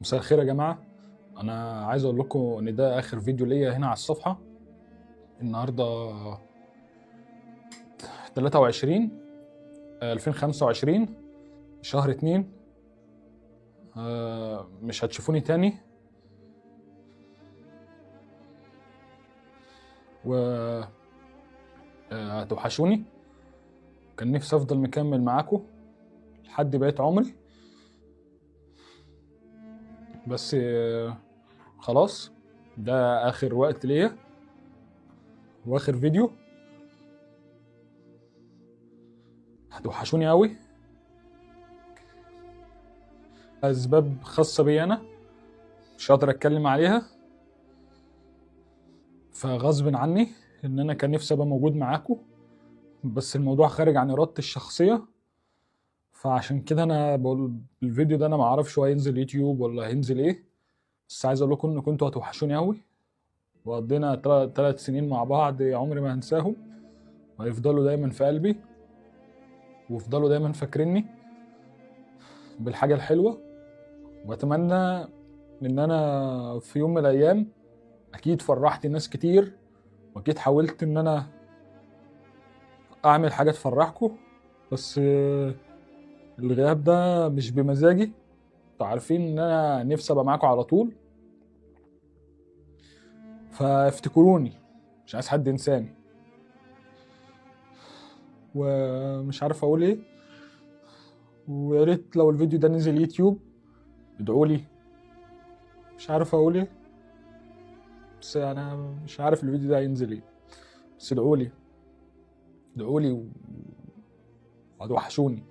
مساء الخير يا جماعة. أنا عايز أقول لكم إن ده آخر فيديو ليا هنا على الصفحة. النهاردة 23 2025 شهر 2. مش هتشوفوني تاني، و هتوحشوني. كان نفسي أفضل مكمل معاكم لحد بقية عمري، بس خلاص ده آخر وقت ليا وآخر فيديو. هتوحشوني قوي، أسباب خاصة بي أنا مش هقدر أتكلم عليها، فغصب عني إن أنا كان نفسي أبقى موجود معاكم، بس الموضوع خارج عن إرادتي الشخصية. فعشان كده أنا بقول الفيديو ده أنا معرفش هو هينزل يوتيوب ولا هينزل إيه، بس عايز أقول لكم إن كنتوا هتوحشوني قوي، وقضينا 3 سنين مع بعض عمري ما هنساهم، وهيفضلوا دايما في قلبي، ويفضلوا دايما فاكريني بالحاجة الحلوة. وأتمنى إن أنا في يوم من الأيام أكيد فرحت ناس كتير، وأكيد حاولت إن أنا أعمل حاجة تفرحكم، بس الغياب ده مش بمزاجي. انتوا عارفين إن أنا نفسي أبقى معاكم على طول، فافتكروني، مش عايز حد ينساني. ومش عارف أقول إيه، ويا ريت لو الفيديو ده نزل يوتيوب ادعولي. مش عارف اقول ايه، بس انا مش عارف الفيديو ده هينزل ايه، بس ادعولي، ادعولي وهتوحشوني.